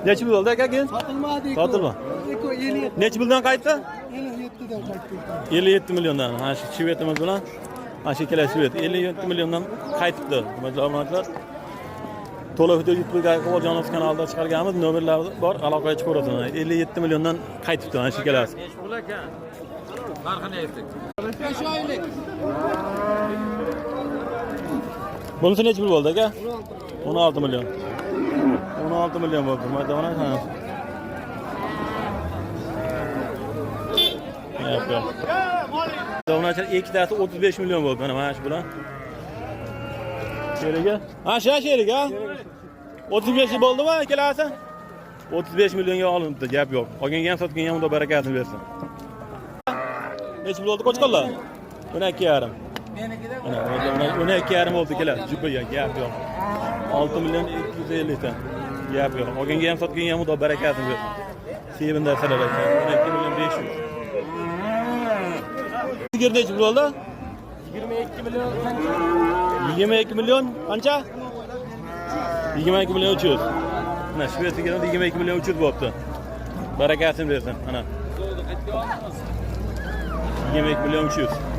Necha pul bo'ldi aka keyin? Sotilmadi. Sotilma. Eko 57. Necha puldan qaytdi? 57 dan qaytdi. 57 milliondan. Mana shu shvetimiz bilan mana shu ikkala shvet 57 milliondan qaytibdi. Hurmatli obunachilar. To'lov video YouTube G'ayqo'jonov kanalida chiqarganmiz. Nomerlar bor, aloqaga chiqaverasiz. 57 milliondan qaytibdi mana shu ikkalasi. Nechi pul ekan? Narxini aytdik. Bunisi necha pul bo'ldi aka? 16 million. 16 million bo'ldi. Hurmatli obunachilar. Yo'q, yo'q. Obunachilar ikkitasi 35 million bo'ldi. Mana shu bilan. Sherigi? Ha, shu sherigi, ha? 35 bo'ldimi ikkalasi? 35 millionga olinibdi, gap yo'q. Olganga ham sotganga ham Xudo barakasini bersin. Necha pul bo'ldi qo'chqorlar? 12,5. Mana 12,5 bo'ldi keladi. Jubaga gap yo'q. 6 million 250 ta. Gap yo'q. Olganga ham sotganga ham Xudo barakasini bersin. Sevindirsalar ekan. 12 million 500. Sigir necha pul bo'ldi? 22 million 22 million qancha? 22 million 300. Mana shu yerga 22 million 300 bo'pti. Barakasini bersin, mana. 22 million 300.